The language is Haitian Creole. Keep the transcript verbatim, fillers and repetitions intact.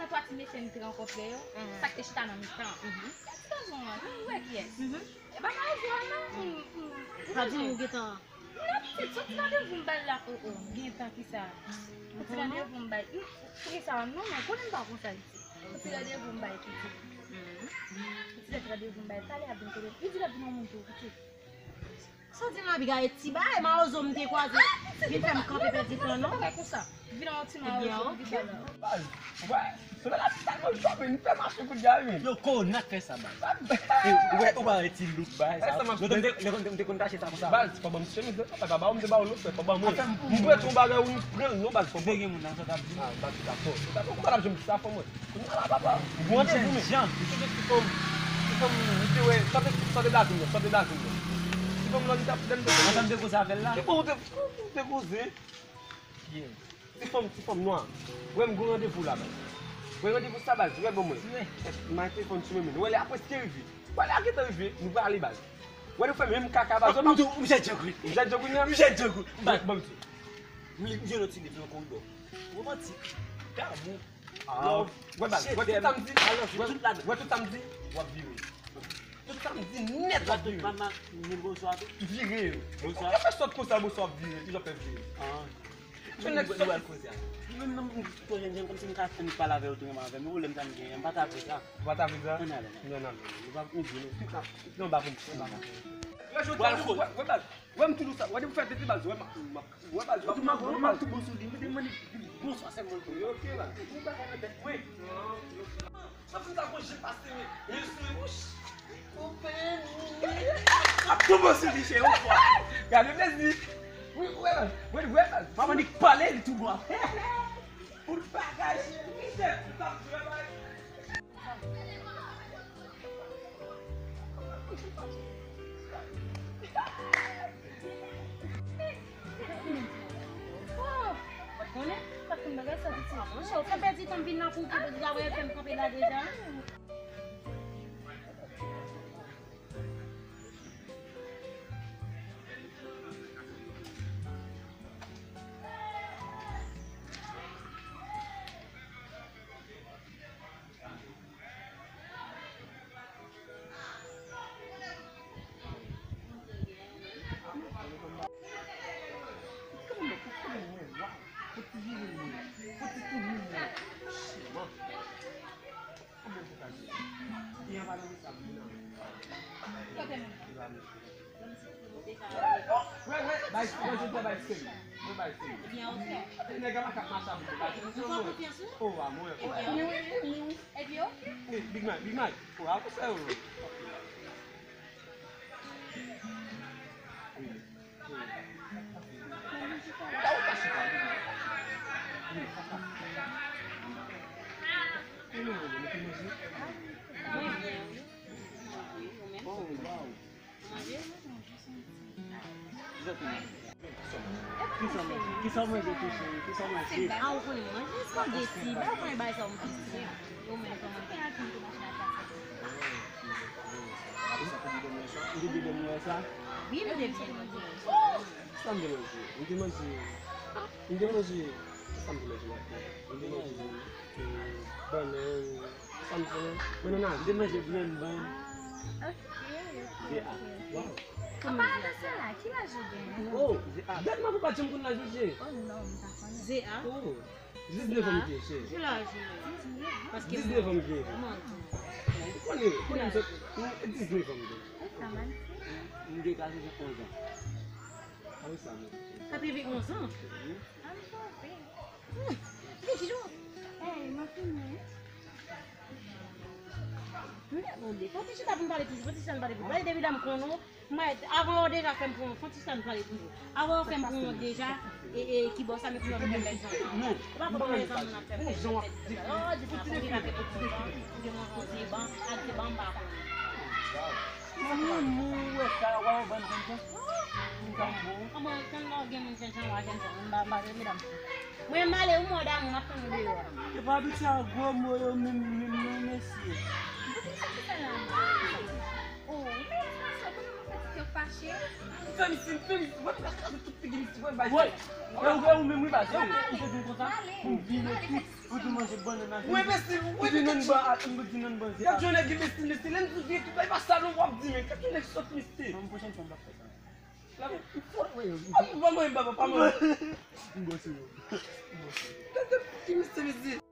Twa ti mesye m te rankontre yo, sa k te chita nan mitan. Gad ti gazon an, nou wè kiyès. E pa mawozo a non. Sa di ou gentan. Non, pitit, se yon ti randevou m bay la. Oh, oh, gentan kisa? Yon ti randevou m bay. Poukisa? Non, non, konnen m pa konsa, pitit. Yon ti randevou m bay, pitit. Yon ti randevou m bay. Talè ap vin kote m. Li di l ap vin yon moun tou, pitit. Sa w di la, Abigail? Ti bagay mawozo m te kwaze. Vin fè m kanpe pèdi plan, non? Vin yon ti mawozo, vin fè m. Baz, wè, se la tèlman jòb, nou fè mache kout gari. Yo, ko, n ap fè sa, baz. Ou wè, ou pa wè ti look bagay sa. Lè konn te konn tache sa konsa. Baz, fò ban m ti chemiz, non? Papa ba w, m te ba w lòt, fò ban mwen. M prete yon bagay ou nou pran l, non, baz, fò ban. Te gen moun nan sa t ap di. Ah, baz, dakò. Dakò, ou pa t ap janm di sa, fò mwen. Kounye a la, papa. Ou randevou men. Jan. Ou sonje ti fanm, ti fanm, li te wè, sante, sante Dazin nan, sante Dazin nan. Ti fanm lan, li t ap, lè m te. Ansanm te koze avè l la. Ki bon, ou te, ou te koze? Ti fanm, ti fanm nwa. Wè m gon randevou la, baz. Wè randevou sa, baz, wè ban mwen. Mwen telefòn sou men mwen. Wè lè a prèske rive. Wè lè a gentan rive, nou prale, baz. Wè nou fè menm kaka, baz. Ou jèt Djangoun. Ou jèt Djangoun, non? M jèt Djangoun. Baz, ban m di. M jwenn yon ti liv nan koridò. Romantik. Damou. Ah, wè baz, wè tout sa m di, wè, wè tout sa m di, w ap vire. Tout sa m di nèt w ap vire. Vire. Ou fè sòt konsa, bonswa w ap vire, ki jan w fè vire? Yon nèg sòt. Mwen menm, mwen, mwen, mwen, kòmsi m ka fè nèg pale avè yo, tou renmen avè m, ou lè m ta m genyen, m pa ta vle sa. Ou pa ta vle sa? Ann ale. Non, non, non. Nou pa, nou di nou. Non, ba pou m, ba pou m. Wè, wè, wè, baz. Wè m toujou sa. Wè depi w fè tete baz. Wè m, m, wè baz. Wè m, wè m tou bon sou li. Mwen te mande bonswa sèlman pou li. Ok baz. Ou bagay nan tèt mwen. Sa fin sa konje pase men. Men sou wouch. Ou peni. Ap tou bon sou li chè yon fwa. Gade plezi. Wi, wè baz. Wè, wè baz. Maman nik pale li tou bon. Pou l bagay. Misye pou l ap travay. Konnen, sa fin bagay sa piti. Ou fè pèdi tan vin la pou, pou, pou, pou fè m kanpe la deja. Kote moun nan? Wè, wè, bay, bay, bay, bay, seri. Mwen bay, seri. Ebyen, ok. Nèg la pa ka mache avèk mwen, bay. Ou fè konfyans, wi? Oh, a mwen. Ebyen, ok. Wi, wi, wi, wi. Ebyen, ok. Wi, Big Mike, Big Mike. Oh, a konsa, wi. Wi. Oh, wow. Kisa w manje? Kisa w manje tou, cheri? Kisa w manje? Ah, ou konnen manje spaghetti, ba ou konnen bagay sa ou manje. Ou menm kòman? Ou te byen dòmi yè swa? Wi, m te byen dòmi yè swa. Sa m te manje? M te manje, m te manje, sa m te manje maten? M te manje, eh, bannann, sa m te manje? Bannann avè. M te manje grenn bann. Ok, ok, ok. An palan de sela, ki laj ou genyen? Oh, gad m ap pa janm konn laj ou, cheri. Oh non, m pa konnen. Ze a? Oh. Diznèf an m gen, cheri. Ki laj ou? Diznèf an m gen. Ou manti. Ou konnen, ou konnen m sot, diznèf an m gen. Ou ka manti. M gen katrevennonz an. A wi sa menm. Katrevennonz an? Wi. A m twonpe. Hmm. Ki jou? Ey, m ap fini. Fò ti chita pou n pale toujou, fò ti chita n pale toujou. Pale depi la m konnen w. Mwen, avan w deja fè m pran yon fon ti sèn pale toujou. Avan w fè m pran yon deja, e, e, ki bò sa, men pou yon lòt fè bèl zanmi. Non. Ou pa konprann lè zanmi n ap fè bèl zanmi. Oh, di sa, pou deja fè tout ti ban, pou gen yon ti ban, ak ti ban m pa konnen. Mwen, mwen, mwen, wè sa, wè yon bann jèn jan. Yon jan bon. Kòman, tann lè w gen moun jèn jan, w a jèn jan, m pa, m pa, medam. Mwen, m ale, ou mò damou, m ap tann ou deyò a. Yo pa abitye a gwo mo yo menm, menm, non, mesye. Ou te soti fè la? Oh, men, sa, sa, konnen mwen fè ti kè fache. M fè misye, m fè misye, mwen, m kraze tout figi misye. Woy, e ou, e ou menm wi baz, e ou, ou te di m konsa, pou m vire tou, pou tou manje bannann nan. Ou enbesil, ou enbesil. Ou di nan ban, ou di nan ban. Gad yon nèg enbesil, mesye, lè m di w vire tou, bay pa sa non, w ap di men, gad yon nèg sòt, mesye. Yon pwochèn fwa m p ap fè sa. La, ou fò, wi, wi. Pa mwen, baba, pa mwen. M bò sou yo. Gad, gad, ki mesye, mesye.